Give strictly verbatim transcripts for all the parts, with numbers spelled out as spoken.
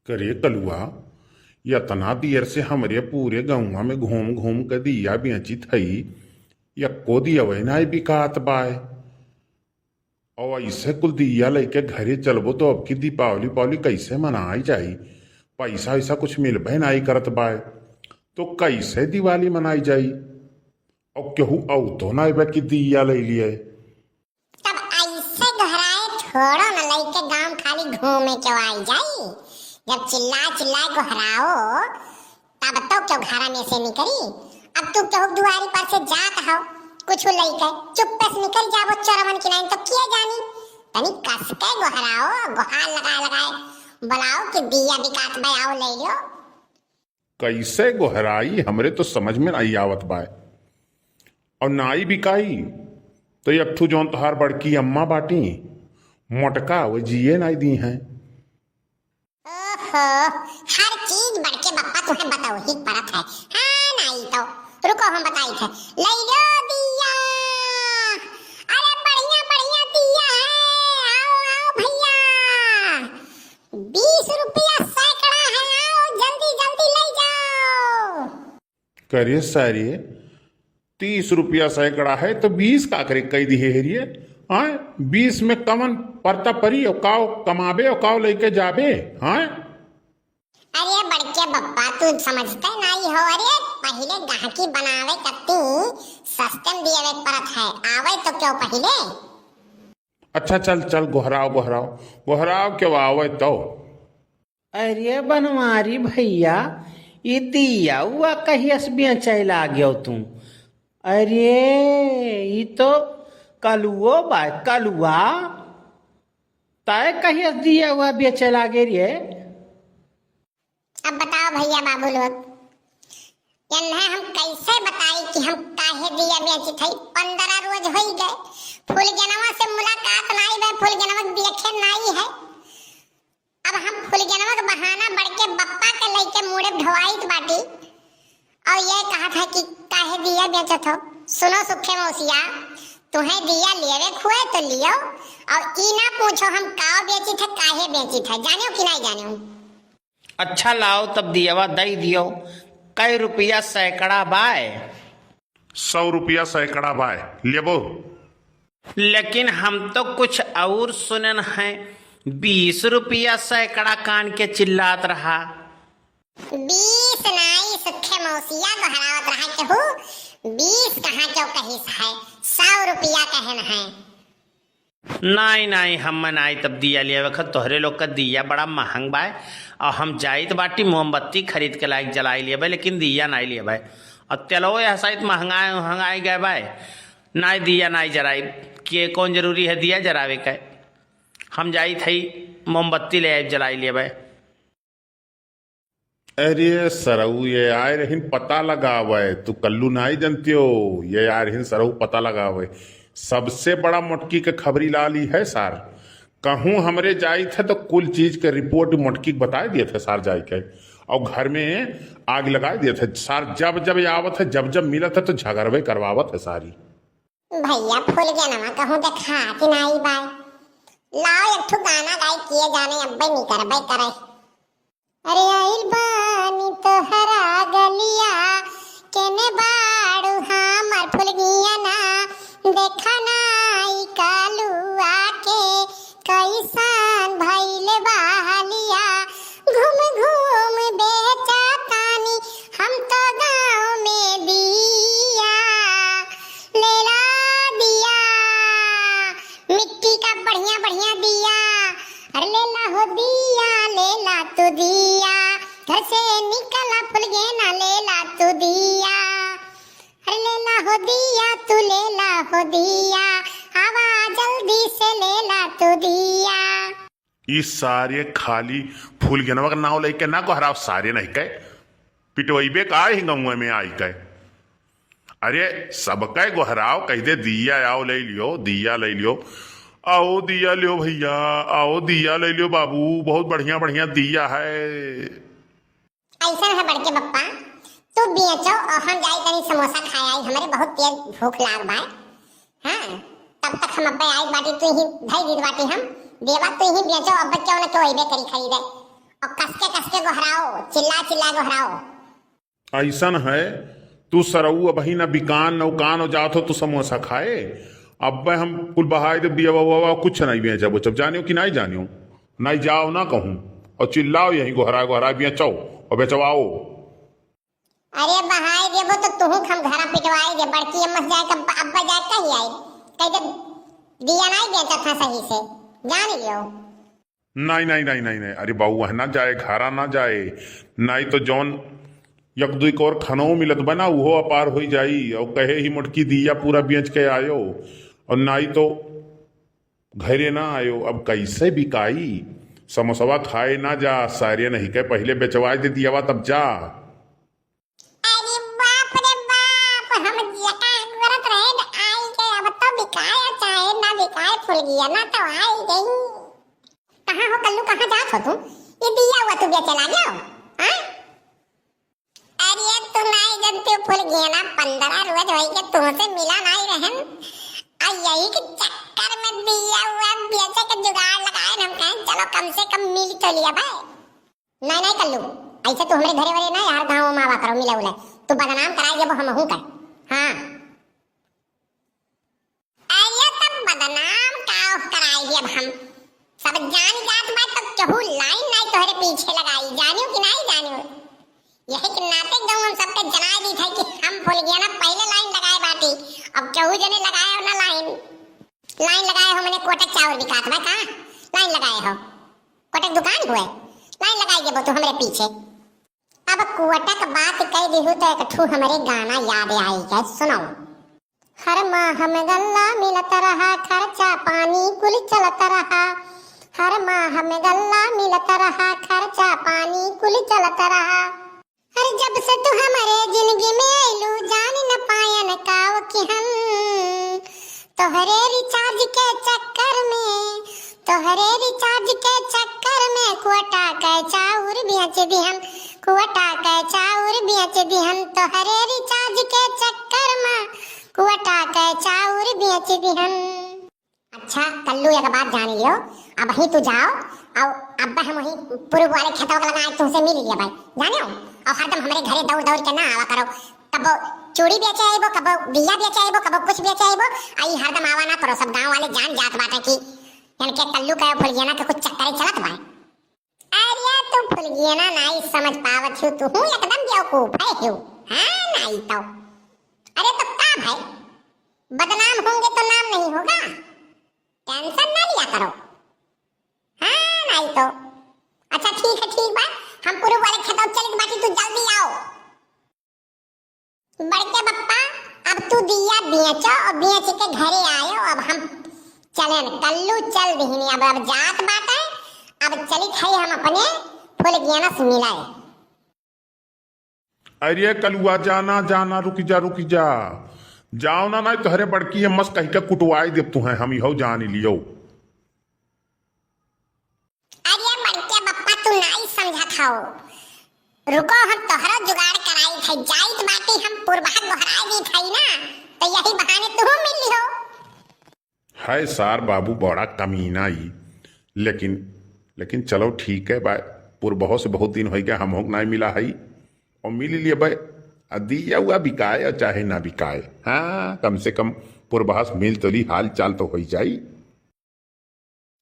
करे कलुआ, यतना देर से हमरे पूरे गउँवा में घूम घूम के दिया बेचित हई, यक्को दियवै नाहीं बिकात बाय। अउ अइसे कुल दिया लइके घरे चलबो तो अब की दीपावली उपावली कइसे मनाई जाई? पइसा वइसा कुछ मिलबे नाहीं करत बाय, तो कइसे दिवाली मनाई जाई? अउ केहू अउतो नाहीं बा कि दिया लइ लिये। तब अइसे गोहराए थोड़ो न लइके गाँव खाली घूमे के आई जाई। जब चिल्ला चिल्ला गोहराओ तब तो केहू घरा में से निकरी। अब तू केहू दुआरी पर से जात हो कुछ लइके चुप्पे से निकल जाबो चोरवन की नाई तो के जानी। तनी कस के गोहराओ, गोहार लगाए लगाए बुलाओ कि दिया बिकात बा, आओ लइ लो। कइसे गोहराई, हमरे तो समझ में नाहीं आवत बाय। अउ नाहीं बिकाई, तो एक ठू जौन तोहार बड़की अम्मा बाटी, मोटका, वो जिए नाहीं दीहैं। ओहो, हर चीज बड़के बप्पा तुहैं बतउही पड़त है। हाँ, नाहीं तो, रुको हम बताइत है। लइ लो दिया, अरे बढ़िया बढ़िया दिया है, आओ आओ भइया, बीस रुपया सैकड़ा है, आओ जल्दी जल्दी लइ जाओ। करे सारे, तीस रुपया सैकड़ा है तो बीस का करे कइ दिहे है रे? आय, बीस में कवन परता परी अउ काव कमाबे अउ काव लइके जाबे? आय, अरे बड़के बप्पा, तू समझते नाहीं हो। अरे पहिले गहकी बनावे कत्ती सस्ते में दियावे परत है, आवै तो केहू पहिले। अच्छा चल चल, गोहराव गोहराव गोहराव, केहू आवै तो। अरे बनवारी भइया, ई दिया उआ कहिया से बेचै लाग्यो तू? अरे ई तो कलुओ बा, कलुआ। तै कहिया से दिया उआ बेचै लागे रे? अब बताओ भइया बाबू लोग, एन्हें हम कइसे बताई कि हम काहे दिया बेचित हई? पन्द्रह रोज होइ गए, फुलगेनवा से मुलाकात नाहीं भए, फुलगेनवा के देखे नाहीं है। अब हम फुलगेनवा के बहाना बड़के बप्पा के लइके मुड़े ढोआइत बाटी अउर ये कहत है कि काहे दिया बेचत हो? सुनो सुखे मौसिया, तुहैं दिया लेवे खुए तो लियो अउर ई ना पूछो हम काव बेचित है, काहे बेचित है, जानेउ कि नाहीं जानेउ? अच्छा लाओ तब दियवा दइ दियो। कै रुपया सैकड़ा बाय? सौ रुपया सैकड़ा बाय, लेबो? लेकिन हम तो कुछ अउर सुनेन हैं, बीस रुपया सैकड़ा कान के चिल्लात रहा। बीस नाई सुखे मौसिया गोहरावत रहा केहू, बीस कहाँ केहू कहिस है, सौ रुपया कहेन है। नाई, नाई, हम नाई तब दिया लियावे ख-, तोहरे लोग का दिया बड़ा महंग बाय, अउर हम जाइत बाटी मोमबत्ती खरीद के लाइक जलाई लियावे, लेकिन दिया नाई लियावे। अउर तेलवो यह साइत महंगाई, महंगाई गए बाय, नाई दिया नाई जराई, के कौन जरूरी है दिया जरावे के? हम जाइत हई मोमबत्ती ले आइब जलाई लियावे। अरे सरऊ, ये आए रहिन पता लगावे, तू कल्लू नाई जनतियो, ये आए रहिन सरऊ पता लगावे। सबसे बड़ा मोटकी के खबरी लाली है सार। कहूँ हमरे जाइत है तो कुल चीज के रिपोर्ट मोटकी के बताए दियत है सार जाए के, अउर घर में आग लगाए दियत है सार। जब जब आवत है, जब जब मिलत है तो झगड़वे करवावत है सारी। भइया फुलगेनवा कहूँ देखात नाई बाय। लाओ एक ठो गाना गाई, किए जाने अब्बे निकरबे करे। अरे आइल बानी तोहरा गलिया, केने बाड़ू हमार फुलगिया ना, देखा ना ई कलुआ के कइसन भइल बा हालिया। घूम घूम बेचा तानी हम तो गाँव में दिया, लेला दिया, मिट्टी का बढ़िया बढ़िया दिया। अरे लेला हो दिया, लेला तू दिया, घर से निकला फुलगेना, लेला तू दिया। अरे लेला हो दिया, तू लेला हो दिया, आवा जल्दी से लेला तू दिया। ई सारे खाली फुलगेनवा के नाव लइके ना गोहराव, सारे नहीं के पिटवइबे का ही गउँवे में आई के। अरे सबके गोहराव, कहि दे दिया आओ लइ लियो, दिया लइ लियो, आओ दिया लियो भइया, आओ दिया लइ लियो बाबू, बहुत बढ़िया बढ़िया दिया है। अइसन है बड़के बप्पा, तू बेचो अउर हम जाई तनी समोसा खाए आई, हमरे बहुत तेज भूख लाग बा। हाँ, तब तक हम अब्बे आई बाटी, तू ही धई दीत बाटी हम, देवा तू ही बेचो, अब्बे केहू न केहू अइबे करी खरीदे। अउर कस के, कस गोहराओ, चिल्ला चिल्ला गोहराओ। अइसन है, तू सरऊ अबही न बिकान न उकान हो जात हो, तू समोसा खाए। अब्बे हम कुल बहाई देब दियवा उवा, कुछ नहीं बेचब उचब, जानियो कि नहीं जानियो? नहीं जाओ ना कहूँ, और चिल्लाओ यहीं गोहरा गोहरा बेचो और बेचवाओ। अरे बहाई देबो तो तुहूँ हम घरा पिटवाई दे, बड़की अम्मा से जाए के अब्बा जाए कही आई, कह दे दिया नहीं बेचत था सही से, जान लियो। नहीं, नहीं, नहीं, नहीं, नहीं, अरे बउआ ना जाए, घरा ना जाए, नहीं तो जौन एक दुई कौर खनौ मिलत बा ना, उहो अपार होई जाई। और कहे ही मोटकी दिया पूरा बेच के आयो, और नहीं तो घरे ना आयो। अब कैसे बिकाई? समोसवा खाए ना जा, सारे नहीं के पहले बेचवाए दे दियावा तब जा। अरे बाप रे बाप, हम जिया का अगोरत रहे न आई के, अब तो बिकाए चाहे ना बिकाए, फुलगिया ना तो आई गई। कहाँ हो कल्लू, कहाँ जात हो तू? ये दिया हुआ तू बेचे लागे हो, हाँ? अरे तू नहीं जानते फुलगिया ना, पंद्रह रोज होई के तुमसे मिला नहीं रहन। आ यही के चक्कर में दिया हुआ बेचे के जुगाड़ लगाए हम कहें चलो कम से कम मिल तो लिया भाई। नहीं, नहीं कल्लू, ऐसे तू हमरे घरे वरे ना यार, गाँव में आवा करो, मिले उले। तू बदनाम कराई देबो हमहू का। हाँ। अरे तब बदनाम का कराई देब हम? सब जान जात बा तो केहू लाइन नहीं तोहरे पीछे लगाई, जानियो कि नहीं जानियो? यही के नाते गाँव हम सबके जनाई दी था कि हम फुलगिया ना पहले लाइन लगाए बाटी, अब केहू जने लगाए ना लाइन। लाइन लगाए हो मने कोटक चाउर बिकात बा का? लाइन लगाए हो? कोटक दुकान हुए? लाइन लगाई देबो तू हमरे पीछे। अब कोटक बात कह दिहु तो एक ठू हमरे गाना याद आई है, सुनाओ। हर माह में गल्ला मिलत रहा, खर्चा पानी कुल चलत रहा। हर माह में गल्ला मिलत रहा, खर्चा पानी कुल चलत रहा। अरे जब से तू हमरे जिंदगी में आइलू, जान न पायन काव कि हम तोहरे रिचार्ज के चक्कर में, तोहरे रिचार्ज के चक्कर में कुआटा के चाउर बेच दिहन, कुआटा के चाउर बेच दिहन, तोहरे रिचार्ज के चक्कर में कुआटा के चाउर बेच दिहन। अच्छा कल्लू, एक बात जान लियो, अबही तू जाओ और अब हम वही पूर्व वाले खेतवा के लगा आज तुमसे मिल लिया भाई, जाने हो? और हरदम हमरे घरे दौड़ दौड़ के ना आवा करो, कबो चूड़ी बेचे आइबो, कबो बिया बेचे आइबो, कबो कुछ बेचे आइबो, आई हरदम आवा ना करो, सब गाँव वाले जान जात बाटे कि इनके कल्लू के फुलगियाना के कुछ चक्कर चलत बा। अरे तू फुलगियाना नाई समझ पावत हो, तू हूँ एकदम बेवकूफ है हो। हाँ नाई तो, अरे तो का भाई, बदनाम होंगे तो नाम नहीं होगा, टेंशन ना लिया करो। हाँ नाई तो, अच्छा ठीक है, ठीक बा, हम पूर्व वाले खेतवा चले के बाटी, तू जल्दी आओ। बड़के बप्पा, अब तू दिया बेचो और बेच के घरे आयो। अब हम चलेन, कल्लू चल दिहिनी, अब, अब जात बाटे, अब चली खाई हम अपने फुलगियाना से मिलाए। अरे कलुआ, जाना, जाना, रुक जा, रुक जा, जाओ ना, नहीं तोहरे बड़की अम्मा से कहि के कुटवाई देब तुहें हम, इहो जान लियो। अरे बड़के बप्पा, तू नाई समझत हो। रुको, हम तोहरो जुगाड़ कराई थे। जाइत बाटी हम पुरबहा गोहराई दी थे ना, तो यही बहाने तू मिल लिहो। है सार बाबू बड़ा कमीना ई, लेकिन, लेकिन चलो ठीक है बा, पुरबहो से बहुत दिन होइ गया, हमहू के नाई मिला है, और मिल लिए बा, आ दिया हुआ बिकाए और चाहे ना बिकाए, हाँ, कम से कम पुरबहा से मिल तो ली, हाल चाल तो होइ जाई।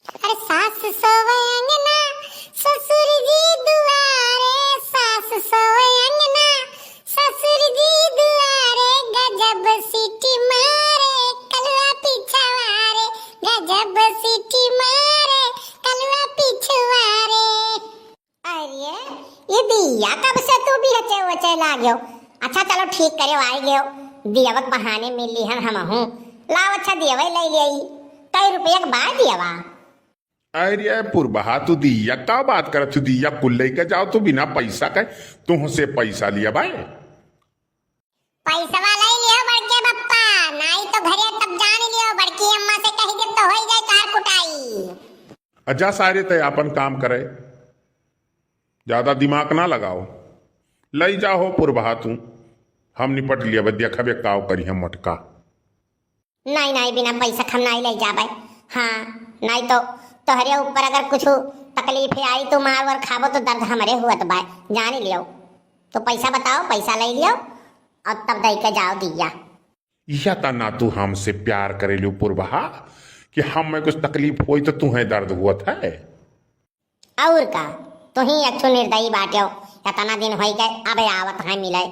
अरे सास सोवे अंगना, ससुर जी दुआरे, सास सोवे अंगना, ससुर जी दुआरे, गजब सीटी मारे, कलवा पिछवारे, गजब सीटी मारे, कलवा पिछवारे। अरे, ये दिया कब से तू बेचे वेचे लाग्यो? अच्छा चलो ठीक करे, आई गयो, दियवक बहाने मिल ली हम हमहू। लाओ अच्छा दियवे ले ले, कई रुपया के बा दियवा? अरे पुरबहा, तू दिया का बात करत तू? दिया कुल लेके जाओ तू बिना पैसा के, तुहसे पैसा लिया बाय। पैसवा ले लियो बड़के बप्पा, नाई तो घरे तब जान लियो, बड़की अम्मा से कही देब तो होई जाए तोहार कुटाई। आ जा सारे, तय आपन काम करे, ज्यादा दिमाग ना लगाओ। लई जाओ पुरबहा तू, हम निपट लिया, बस देखबे काव करी हम मोटका। नाई, नाई, बिना पैसा हम नाई लई जाबे। हाँ, नाई तो तोहरे ऊपर अगर कुछ तकलीफ है आई तो मार वर खाबो तो दर्द हमरे हुअत बा, जानी लियो। तो पैसा बताओ, पैसा ले लियो और तब दे के जाओ दिया। यह तना तू हमसे प्यार करे लियो पुरबहा कि हम में कुछ तकलीफ होई तो तुहें दर्द हुअत है। और का, तुही अच्छो निर्दयी बाट्यो, इतना दिन होई गए, अब आवत है मिले।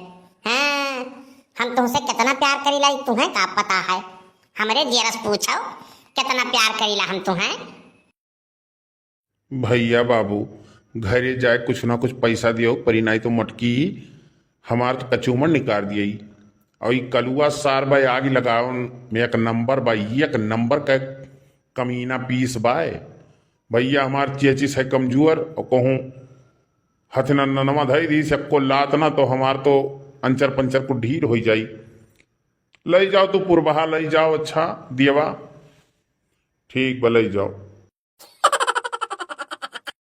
हाँ, हम तुमसे कितना प्यार करीला, तुहें का पता है? हमरे जियरस पूछो, कितना प्यार करीला हम तुहें। भैया बाबू, घरे जाए कुछ ना कुछ पैसा दियो, परी नाई तो मटकी हमार तो कचूमर निकाल दिए। और ई कलुआ सार बा आग लगावन में एक नंबर बा, एक नंबर का कमीना पीस बाय। भैया हमार चेचिस है कमजोर, और कहूँ हथनंदनवा धई दी सक्को लात ना तो हमार तो अंचर पंचर को ढील हो जाई। लई जाओ तू पुरबहा, लई जाओ। अच्छा दियवा, ठीक बा, लई जाओ।